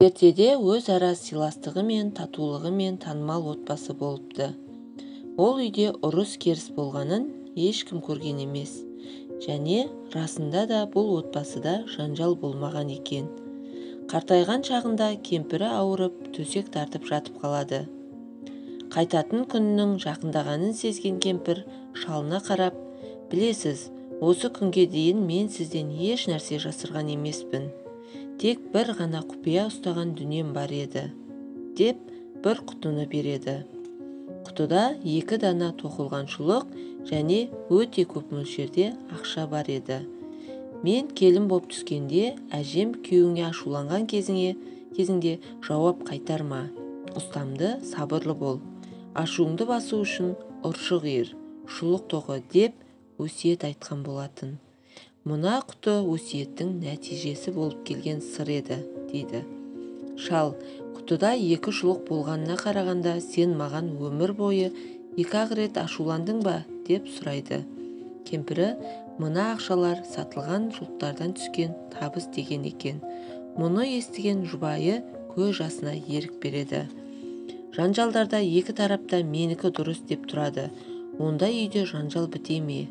Ертеде өзара сыйластығымен, татулығымен танымал отбасы болыпты. Ол үйде ұрыс-керіс болғанын ешкім көрген емес. Және расында да бұл отбасыда жанжал болмаған екен. Қартайған шағында кемпірі ауырып, төсек тартып жатып қалады. Қайтатын күнінің жақындағанын сезген кемпір шалына қарап, «Білесіз, осы күнге дейін мен сізден еш нәрсе жасырған емеспін. Тек бір ғана құпия ұстаған дүнием бар еді», деп бір құтыны береді. Құтыда 2 дана тоқылған шұлық және өте көп мөлшерде ақша бар еді. Мен келін боп түскенде әжем күйеуіңе ашуланған кезіңде жауап қайтарма, ұстамды, сабырлы бол, ашуыңды басу үшін ұршық иір, шұлық тоқы деп өсиет айтқан болатын. Мына құты өсиеттің нәтижесі болып келген сыр еді, дейді. Шал, құтыда 2 шұлық болғанына қарағанда сен маған өмір бойы 2-ақ рет ашуландың ба, деп сұрайды. Кемпірі, мына ақшалар сатылған шұлықтардан түскен табыс деген екен. Мұны естіген жұбайы көз жасына ерік береді. Жанжалдарда екі тарапта менікі дұрыс деп тұрады. Ондай үйде жанжал біте ме?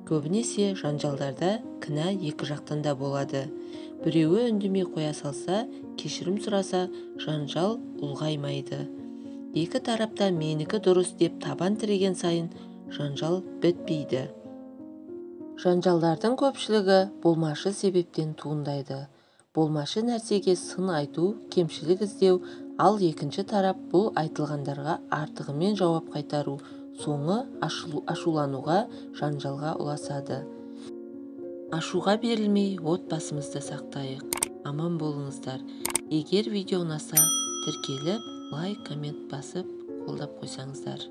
Көбінесе жанжалдарда кінә екі жақтан да болады. Біреуі үндемей қоя салса, кешірім сұраса, жанжал ұлғаймайды. Екі тарапта менікі дұрыс деп табан тіреген сайын жанжал бітпейді. Жанжалдардың көпшілігі болмашы себептен туындайды. Болмашы нәрсеге сын айту, кемшілік іздеу, ал екінші тарап бұл айтылғандарға артығымен жауап қайтару, соңы ашулануға, жанжалға ұласады. Ашуға берілмей отбасымызды сақтайық. Аман болыңыздар. Егер видео ұнаса, тіркеліп, лайк, коммент басып, қолдап қойсаңыздар.